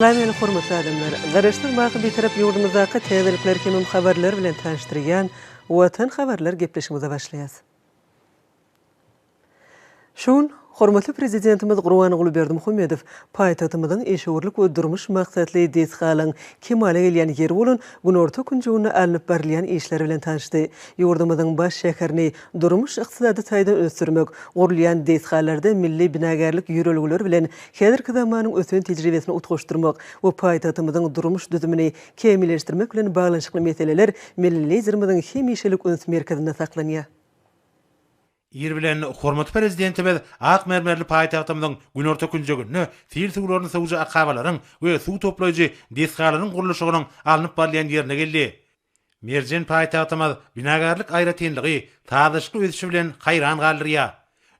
Salam meni hormatly adamlar! Garaşsyz baky Bitarap ýurdumyzdaky täzelikler hemem habarlar bilen tanyşdyrýan Watan habarlar gepleşigimize başlaýas. Şu gün hormatly Prezidentimiz Gurbanguly Berdimuhamedow paýtagtymyzyň işewürlik we durmuş maksatly desgalaryň kemala gelýän ýeri bolan günorta künjeginde alnyp barylýan işler bilen tanyşdy. Ýurdumyzyň baş şäherini durmuş-ykdysady taýdan ösdürmek, gurulýan desgalarda milli binagärlik ýörelgeleri bilen häzirki zamanyň ösen tejribesini utgaşdyrmak we paýtagtymyzyň durmuş düzümini kämilleşdirmek bilen baglanyşykly meseleler milli Liderimiziň hemişelik üns merkezinde saklanýar. Ir bilen hormatly Prezidentimiz ak mermerli paýtagtymyzyň günorta künjeginde sil suwlaryny sowujy akabalaryň we suw toplaýjy desgalaryň gurluşygynyň alnyp barylýan ýerine geldi. Merjen paýtagtymyz binagärlik aýratynlygy, sazlaşykly ösüşi bilen haýran galdyrýar.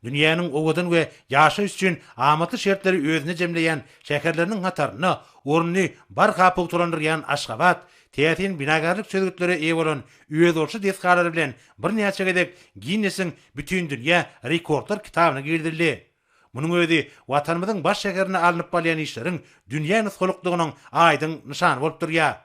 Dünýäniň owadan we ýaşaýyş üçin amatly şertleri özünde jemleýän şäherleriniň hatarynda ornuny barha pugtalandyrýan Aşgabat täsin binagärlik çözgütlere eýe bolan özboluşly desgalary bilen birnäçe gezek Ginnesiň Bütindünýä rekordlar kitabyna girizildi. Munuň özi Watanymyzyň baş şäherinde alnyp barylýan işleriň dünýä nusgalykdygynyň aýdyň nyşany bolup durýar.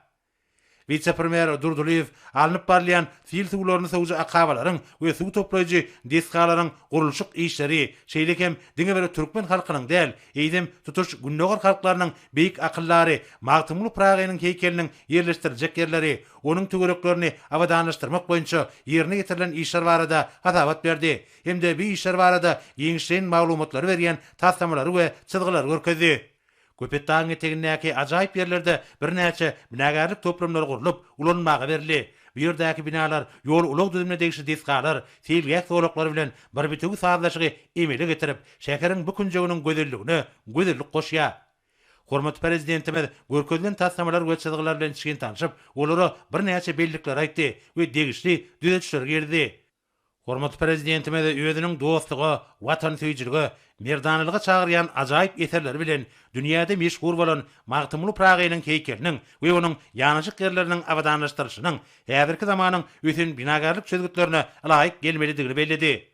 Wise-premýer Durdylyýew alnyp barylýan sil suwlaryny sowujy akabalaryň we suw toplaýjy desgalaryň gurluşyk işleri, şeýle hem diňe bir türkmen halkynyň däl, eýsem, tutuş Gündogar halklarynyň beýik akyldary Magtymguly Pyragynyň heýkeliniň ýerleşdiriljek ýerleri, onuň töwereklerini abadanlaşdyrmak boýunça ýerine ýetirilen işler barada hasabat berdi hem-de bu işler barada giňişleýin maglumatlary berýän taslamalary we çyzgylary görkezdi. Köpetdagyň etegindäki ajaýyp ýerlerde birnäçe binagärlik toplumlary gurlup, ulanmaga berildi. Bu ýerdäki binalar ýol-ulag düzümine degişli desgalar, seýilgäh zolaklary bilen bir bitewi sazlaşygy emele getirip, şäheriň bu künjeginiň gözelligine gözellik goşýar. Hormatly Prezidentimiz görkezilen taslamalar we çyzgylar bilen içgin tanşyp, olara birnäçe bellikleri aýtdy we degişli düzedişleri girizdi. Hormatly Prezidentimiz özüniň dostluga, watansöýüjilige, merdanalyga çagyrýan ajaýyp eserleri bilen dünýäde meşhur bolan Magtymguly Pyragynyň heýkeliniň we onuň ýanaşyk ýerleriniň abadanlaşdyrylyşynyň häzirki zamanyň ösen binagärlik çözgütlerine ylaýyk gelmelidigini belledi.